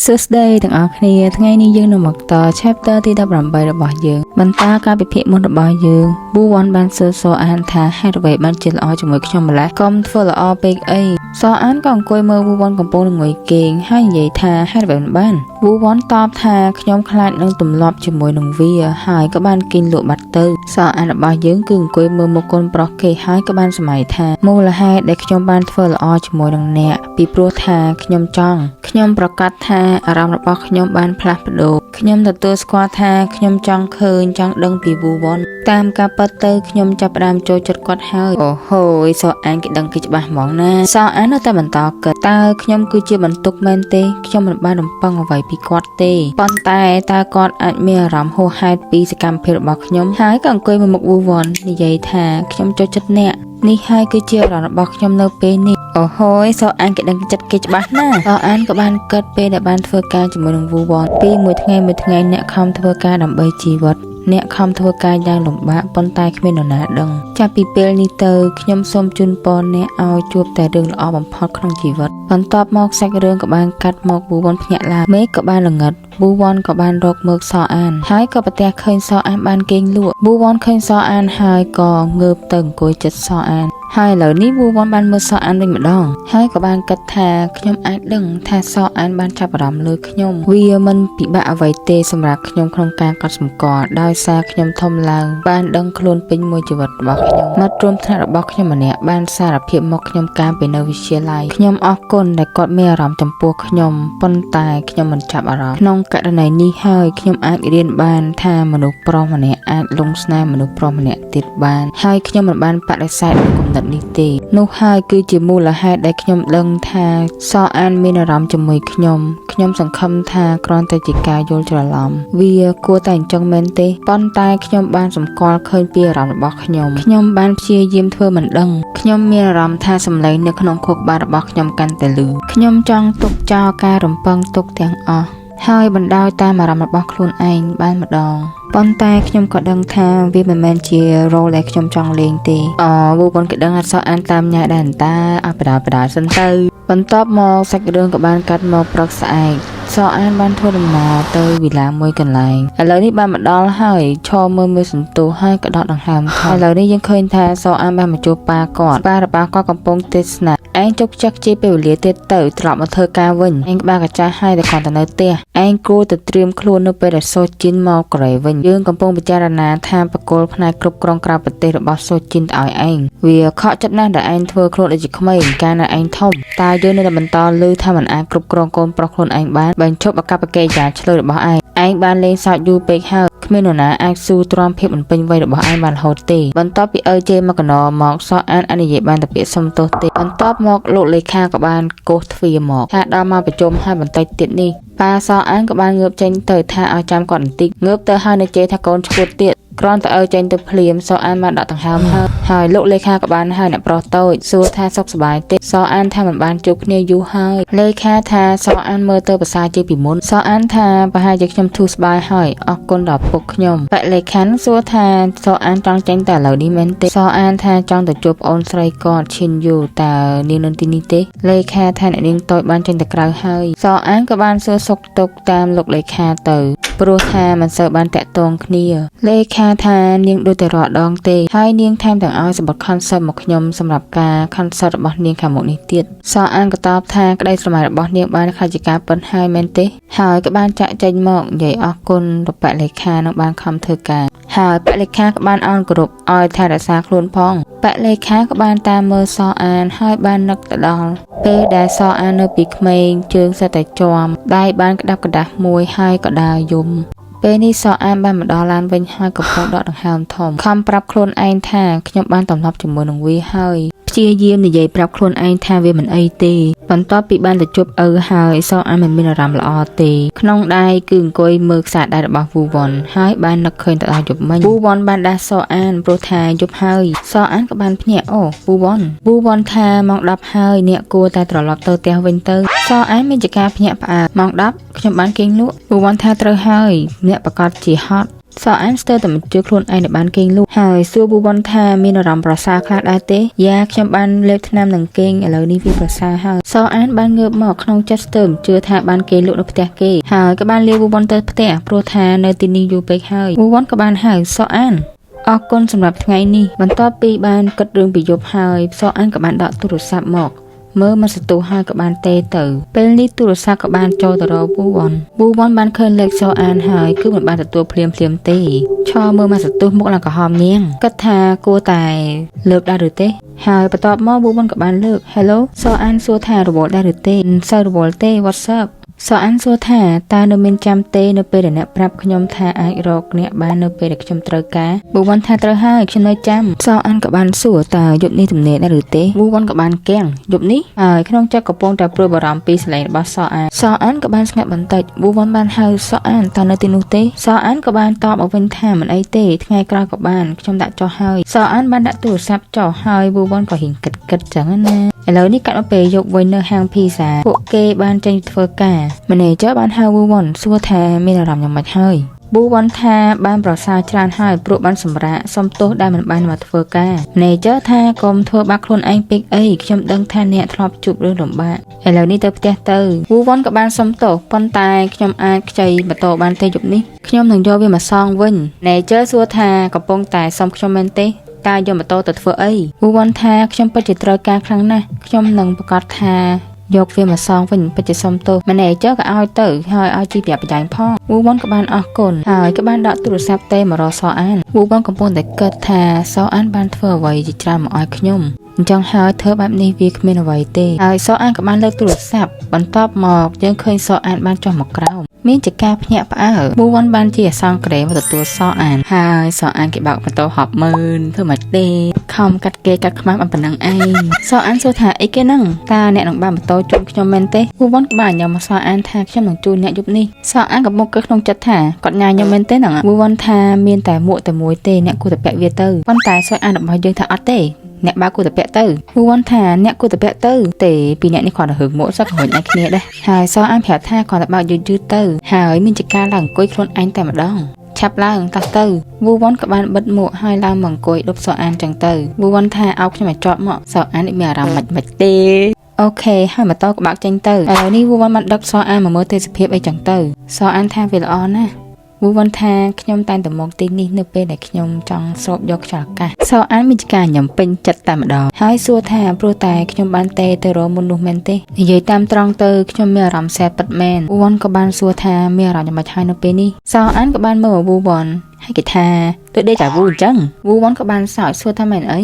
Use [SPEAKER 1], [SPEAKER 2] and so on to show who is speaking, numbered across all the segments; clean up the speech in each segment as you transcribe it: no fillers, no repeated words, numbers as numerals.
[SPEAKER 1] សួស្តីទាំងអស់គ្នាថ្ងៃនេះយើងនឹងមកត chapter ទី18របស់យើងបន្តការពិភាក្សាមុនរបស់យើងប៊ូវ៉ាន់បានសួរសអានថាហេតុអ្វីបានជាល្អជាមួយខ្ញុំម្ល៉េះកុំធ្វើល្អពេកអីសអានក៏អង្គុយមើលប៊ូវ៉ាន់កំពុងងុយគេងហើយនិយាយថាហេតុអ្វីមិនបានប៊ូវ៉ាន់តបថាខ្ញុំខ្លាចនឹងទម្លាប់ជាមួយនឹងវាហើយក៏បានគេងលក់បាត់ទៅសអានរបស់យើងគឺអង្គុយមើលមុខកូនប្រុសគេហើយក៏បានសម័យថាមូលហេតុដែលខ្ញុំបានធ្វើល្អជាមួយនឹងអ្នកពីព្រោះថាខ្ញុំចង់ខ្ញុំប្រកាសថាអារម្មណ៍របស់ខ្ញុំបានផ្លាស់ប្ដូរខ្ញុំទទួលស្គាល់ថាខ្ញុំចង់ឃើញចង់ដឹងពីវូវ៉ុនតាមការពិតទៅខ្ញុំចាប់ផ្ដើមចូលចិត្តគាត់ហើយអូហូយសអានគេដឹងគេច្បាស់ហ្មងណាសអាននៅតែបន្តគិតតើខ្ញុំគឺជាបន្ទុកមែនទេខ្ញុំមិនបានរំពឹងអ្វីពីគាត់ទេប៉ុន្តែតើគាត់អាចមានអារម្មណ៍ហួសហេតុពីសកម្មភាពរបស់ខ្ញុំហើយក៏អង្គុយមកមុខវូវ៉ុននិយាយថាខ្ញុំចូលចិត្តអ្នកនេះហើយគឺជាអារម្មណ៍របស់ខ្ញុំនៅពេលនេះអូហូយសអានគេដឹងចិត្តគេច្បាស់ណាស់សអានក៏បានគិតពេលដែលបានធ្វើការជាមួយនឹងវូវ៉ុនពីមួយថ្ងៃមួយថ្ងៃអ្នកខំធ្វើការដើម្បីជីវិតអ្នកខំធ្វើការយ៉ាងលំបាកប៉ុន្តែគ្មាននរណាដឹងចាប់ពីពេលនេះទៅខ្ញុំសូមជូនពរអ្នកឲ្យជួបតែរឿងល្អបំផុតក្នុងជីវិតបន្ទាប់មកសាច់រឿងក៏បានកាត់មកវូវ៉ុនភ្ញាក់ឡើងមេឃក៏បានល្ងិតវូវ៉ុនក៏បានរកមើលសអានហើយក៏ប្រទះឃើញសអានបានគេងលក់វូវ៉ុនឃើញសអានហើយក៏ងើបទៅអង្គុយចិត្តសអានហើយឥឡូវនេះវូវ៉ុនបានមើលសអានវិញម្ដងហើយក៏បានគិតថាខ្ញុំអាចដឹងថាសអានបានចាប់អារម្មណ៍លើខ្ញុំវាមិនពិបាកអ្វីទេសម្រាប់ខ្ញុំក្នុងការកត់សម្គាល់ដោយសារខ្ញុំធំឡើងបានដឹងខ្លួនពេញមួយជីវិតរបស់ខ្ញុំមិត្តរួមថ្នាក់របស់ខ្ញុំម្នាក់បានសារភាពមកខ្ញុំកាលពីនៅវិទ្យាល័យខ្ញុំអរគុណដែលគាត់មានអារម្មណ៍ចំពោះខ្ញុំប៉ុន្តែខ្ញុំមិនចាប់អារម្មណ៍ក្នុងករណីនេះហើយខ្ញុំអាចរៀនបានថាមនុស្សប្រុសម្នាក់អាចលងស្នេហ៍មនុស្សប្រុសម្នាក់ទៀតបានហើយខ្ញុំមិនបានបដិសេធគំនិតនេះទេនោះហើយគឺជាមូលហេតុដែលខ្ញុំដឹងថាសអានមានអារម្មណ៍ជាមួយខ្ញុំខ្ញុំសង្ឃឹមថាគ្រាន់តែជាការយល់ច្រឡំវាគួរតែអញ្ចឹងមែនទេប៉ុន្តែខ្ញុំបានសម្គាល់ឃើញពីអារម្មណ៍របស់ខ្ញុំខ្ញុំបានព្យាយាមធ្វើមិនដឹងខ្ញុំមានអារម្មណ៍ថាសម្លេងនៅក្នុងខួរក្បាលរបស់ខ្ញុំកាន់តែលឺខ្ញុំចង់ទុកចោលការរំពឹងទុកទាំងអស់ហើយបណ្ដោយតាមអារម្មណ៍របស់ខ្លួនឯងបានម្ដងប៉ុន្តែខ្ញុំក៏ដឹងថាវាមិនមែនជា role ដែលខ្ញុំចង់លេងទេអវូប៉ុនក៏ដឹងអត់សោះអានតាមញ៉ាដែរតាអបដាបដាសិនទៅបន្ទាប់មកសាច់រឿងក៏បានកាត់មកព្រឹកស្អែកសអានបានធ្វើដំណើរទៅវិឡាមួយកន្លែងឥឡូវនេះបានមកដល់ហើយឈរមើលមួយសន្ទុះហើយក៏ដកដង្ហើមថយឥឡូវនេះយើងឃើញថាសអានបានមកជួបប៉ាគាត់ប៉ារបស់គាត់កំពុងទេសនាឯងជុកចឹកជាពេលវេលាទៀតទៅត្រឡប់មកធ្វើការវិញឯងក្បាលកាចាស់ហើយតែគាត់ទៅនៅផ្ទះឯងគួរតែត្រៀមខ្លួននៅពេលដែលសូជីនមកកូរ៉េវិញយើងកំពុងពិចារណាថាបកគលផ្នែកគ្រប់គ្រងក្រៅប្រទេសរបស់សូជីនទៅឲ្យឯងវាខកចិត្តណាស់ដែលឯងធ្វើខ្លួនដូចជាក្មេងកាលណាឯងធំតើយើងនៅតែបន្តឮថាមិនអាចគ្រប់គ្រងកូនប្រុសខ្លួនឯងបានបញ្ឈប់អកប្បកិរិយាឆ្លើយរបស់ឯងឯងបានលេងសើចយូរពេកហើយគ្មាននរណាអាចស៊ូទ្រាំភាពមិនពេញវ័យរបស់ឯងបានរហូតទេបន្ទាប់ពីឪជេរមកកណោមកសអានអនុយាបានតែពាក្យសុំទោសទេបន្ទាប់មកលោកលេខាក៏បានកោសទ្វារមកថាដល់មកប្រជុំហើយបន្តិចទៀតនេះប៉ាសអានក៏បានងើបចេញទៅថាឲ្យចាំគាត់បន្តិចងើបទៅហើយនៅជេរថាកូនឈួតទៀតគ្រាន់តែឪចេញទៅភ្លាមសអានបានដាក់ដង្ហើមហើយហើយលោកលេខាក៏បានហៅអ្នកប្រុសតូចសួរថាសុខសប្បាយទេសអានថាមិនបានជួបគ្នាយូរហើយលេខាថាសអានមើលទៅប្រសើរជាងពីមុនសអានថាប្រហែលជាខ្ញុំធូរស្បើយហើយអរគុណដល់ពុកខ្ញុំបលេខានសួរថាសអានចង់ចេញតែឥឡូវនេះមែនទេសអានថាចង់ទៅជួបប្អូនស្រីគាត់ឈិនយូតើនាងនៅទីនេះទេលេខាថាអ្នកនាងតូចបានចេញទៅក្រៅហើយសអានក៏បានសួរសុខទុក្ខតាមលោកលេខាទៅព្រោះថាមិនសូវបានតាក់ទងគ្នាលេខាថានាងដូចតែរាល់ដងទេហើយនាងថែមទាំងឲ្យសម្បត្តិ concert មកខ្ញុំសម្រាប់ការ concert របស់នាងខាងមុខនេះទៀតសអានក៏តបថាក្តីស្រមៃរបស់នាងបានខ្លាចជាការពិនហើយមែនទេហើយក៏បានចាក់ចេញមកនិយាយអរគុណរបលេខានឹងបានខំធ្វើការហើយបលេខាក៏បានអោនគោរពឲ្យថែរក្សាខ្លួនផងបលេខាក៏បានតាមមើលសអានហើយបាននឹកទៅដល់ពេលដែលសអាននៅពីក្មេងជើងសិតតែជាំដៃបានក្តាប់กระដាស់មួយហើយក៏ដើរយំពេលនេះសអានបានមកដល់ឡានវិញហើយកំពុងដកដង្ហើមធំខំប្រាប់ខ្លួនឯងថាខ្ញុំបានតំណប់ជាមួយនឹងវាហើយព្យាយាមនិយាយប្រាប់ខ្លួនឯងថាវាមិនអីទេបន្ទាប់ពីបានទៅជួបឪហើយសអានមិនមានអារម្មណ៍ល្អទេក្នុងដៃគឺអង្គុយមើលខ្សែដៃរបស់វូវ៉ុនហើយបាននឹកឃើញទៅដល់យប់មិញវូវ៉ុនបានដាស់សអានព្រោះថាយប់ហើយសអានក៏បានភ្ញាក់អូវូវ៉ុនវូវ៉ុនថាម៉ោង10ហើយអ្នកគួរតែត្រឡប់ទៅផ្ទះវិញទៅសអានមានជាការភ្ញាក់ផ្អើលម៉ោង10ខ្ញុំបានគេងលក់វូវ៉ុនថាត្រូវហើយអ្នកប្រកាសជាហត់ សអានស្ទើរតែមិនជឿខ្លួនឯងដែលបានគេងលក់ហើយសួរប៊ូវ៉ុនថាមានអារម្មណ៍ប្រសើរខ្លះដែរទេយ៉ាខ្ញុំបានលេបថ្នាំនឹងគេងឥឡូវនេះវាប្រសើរហើយសអានបានងើបមកក្នុងចិត្តស្ទើរមិនជឿថាបានគេលក់នៅផ្ទះគេហើយក៏បានលាវូវ៉ុនទៅផ្ទះព្រោះថានៅទីនេះយូរពេកហើយវូវ៉ុនក៏បានហៅសអានអរគុណសម្រាប់ថ្ងៃនេះបន្ទាប់ពីបានគិតរឿងពីយប់ហើយសអានក៏បានដកទូរស័ព្ទមកមើលមកសន្ទុះហើយក៏បានទេទៅពេលនេះទូរស័ព្ទក៏បានចូលទៅរកវូវ៉ុនវូវ៉ុនបានឃើញលេខសអានហើយគឺមិនបានទទួលភ្លាមភ្លាមទេឈរមើលមកសន្ទុះមុខឡើងក្រហមនាងគិតថាគួរតែលើកដែរឬទេហើយបន្ទាប់មកវូវ៉ុនក៏បានលើក Hello សអានសួរថារវល់ដែរឬទេមិនសូវរវល់ទេ What's up? សអានសួរថាតើនៅមានចាំទេនៅពេលដែលអ្នកប្រាប់ខ្ញុំថាអាចរកអ្នកបាននៅពេលដែលខ្ញុំត្រូវការ?វូវ៉ាន់ថាត្រូវហើយខ្ញុំនៅចាំសអានក៏បានសួរតើយប់នេះទំនេរដែរឬទេ?វូវ៉ាន់ក៏បានគាំងយប់នេះហើយក្នុងចិត្តកំពុងតែព្រួយបារម្ភពីសលេងរបស់សអានសអានក៏បានស្ងាត់បន្តិចវូវ៉ាន់បានហៅសអានតើនៅទីនោះទេ?សអានក៏បានតបមកវិញថាមិនអីទេថ្ងៃក្រោយក៏បានខ្ញុំដាក់ចុះហើយសអានបានដាក់ទូរស័ព្ទចុះហើយវូវ៉ាន់ក៏ហ៊ានគិតគិតចឹងណាឥឡូវនេះកាត់មកពេលយប់វិញនៅហាងភីសាពួកគេបានចេញធ្វើការ Manager បានហៅវូវ៉ុនសួរថាមានអារម្មណ៍យ៉ាងម៉េចហើយប៊ូវ៉ុនថាបានប្រសើរច្រើនហើយព្រោះបានសម្រាកសុំទោសដែលមិនបានមកធ្វើការ Manager ថាកុំធ្វើបាបខ្លួនឯងពេកអីខ្ញុំដឹងថាអ្នកធ្លាប់ជួបរឿងលំបាកឥឡូវនេះទៅផ្ទះទៅវូវ៉ុនក៏បានសុំទោសប៉ុន្តែខ្ញុំអាចខ្ចីម៉ូតូបានទេយប់នេះខ្ញុំនឹងយកវាមកសងវិញ Manager សួរថាកំពុងតែសុំខ្ញុំមែនទេតើយកម៉ូតូទៅធ្វើអីវូវ៉ុនថាខ្ញុំពិតជាត្រូវការខ្លាំងណាស់ខ្ញុំនឹងប្រកាសថាយកវាមកសងវិញពិតជាសុំទោស Manager ក៏ឲ្យទៅហើយឲ្យជីប្រយ័ត្នប្រយែងផងវូវ៉ុនក៏បានអរគុណហើយក៏បានដកទូរស័ព្ទទេមករកសអានវូវ៉ុនកំពុងតែគិតថាសអានបានធ្វើអ្វីជាច្រើនមកឲ្យខ្ញុំអញ្ចឹងហើយធ្វើបែបនេះវាគ្មានអ្វីទេហើយសអានក៏បានលើកទូរស័ព្ទបន្ទាប់មកយើងឃើញសអានបានចុះមកក្រោមមានជាការភ្ញាក់ផ្អើលវូវ៉ុនបានជាអសង្ក្រេមកទទួលសអានហើយសអានគេបើកម៉ូតូហប់ម៉ឺនធ្វើមិនទេខំកាត់គេកាត់ខ្មាស់បានប៉ុណ្ណឹងឯងសអានសួរថាអីគេហ្នឹងតើអ្នកនឹងបានម៉ូតូជូនខ្ញុំមែនទេវូវ៉ុនក៏បានញ៉ាំមកសអានថាខ្ញុំនឹងជូនអ្នកយប់នេះសអានក៏មកគិតក្នុងចិត្តថាគាត់ញ៉ាំខ្ញុំមែនទេហ្នឹងវូវ៉ុនថាមានតែមួកតែមួយទេអ្នកគួរតែពាក់វាទៅប៉ុន្តែសអានរបស់យើងថាអត់ទេអ្នកបើគួរតែពាក់ទៅវូវ៉ុនថាអ្នកគួរតែពាក់ទៅទេពីអ្នកនេះគ្រាន់តែរឿងមួកសឹករុញឲ្យគ្នាដែរហើយសអានប្រាប់ថាគ្រាន់តែបើកយឺតយឺតទៅហើយមានជាការឡើងអង្គុយខ្លួនឯងតែម្ដងឆាប់ឡើងតោះទៅវូវ៉ុនក៏បានបិទមួកហើយឡើងមកអង្គុយដប់សអានចឹងទៅវូវ៉ុនថាអោបខ្ញុំឲ្យជាប់មកសអាននេះមានអារម្មណ៍មិនមិនទេOK ហើយម៉ូតូក៏បើកចេញទៅឥឡូវនេះវូវ៉ុនបានដឹកសអានមកមើលទេសភាពអីចឹងទៅសអានថាវាល្អណាស់វូវ៉ុនថាខ្ញុំតែងតែមកទីនេះនៅពេលដែលខ្ញុំចង់ស្រូបយកខ្យល់អាកាសសអានមានជាការញ៉ាំពេញចិត្តតែម្ដងហើយសួរថាព្រោះតែខ្ញុំបានទេទៅរកមុននោះមែនទេនិយាយតាមត្រង់ទៅខ្ញុំមានអារម្មណ៍សែតពិតមែនវូវ៉ុនក៏បានសួរថាមានអារម្មណ៍យ៉ាងម៉េចហើយនៅពេលនេះសអានក៏បានមើលមកវូវ៉ុនហើយគេថាដូចដេចាវូអញ្ចឹងវូវ៉ុនក៏បានសើចសួរថាមែនអី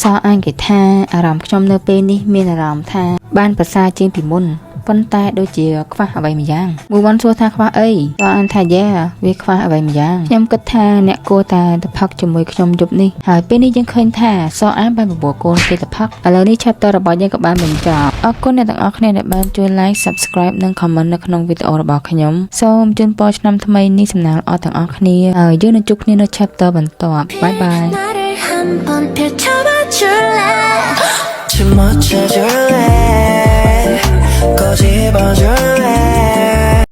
[SPEAKER 1] សអានគេថាអារម្មណ៍ខ្ញុំនៅពេលនេះមានអារម្មណ៍ថាបានប្រសើរជាងពីមុនប៉ុន្តែដូចជាខ្វះអ្វីម្យ៉ាងវូវ៉ាន់សួរថាខ្វះអីសអានថាយ៉ាវាខ្វះអ្វីម្យ៉ាងខ្ញុំគិតថាអ្នកគួរតែទៅផឹកជាមួយខ្ញុំយប់នេះហើយពេលនេះយើងឃើញថាសអានបានបបួលកូនគេទៅផឹកឥឡូវនេះ chapter របស់យើងក៏បានបញ្ចប់អរគុណអ្នកទាំងអស់គ្នាដែលបានជួយ like subscribe និង comment នៅក្នុងវីដេអូរបស់ខ្ញុំសូមជូនពរឆ្នាំថ្មីនេះសំណាងល្អទាំងអស់គ្នាហើយយើងនឹងជួបគ្នានៅ chapter បន្ទាប់ bye bye.
[SPEAKER 2] 나를 한번 펼쳐봐 줄래?
[SPEAKER 3] 춤 맞춰줄래? 꼬집어줄래?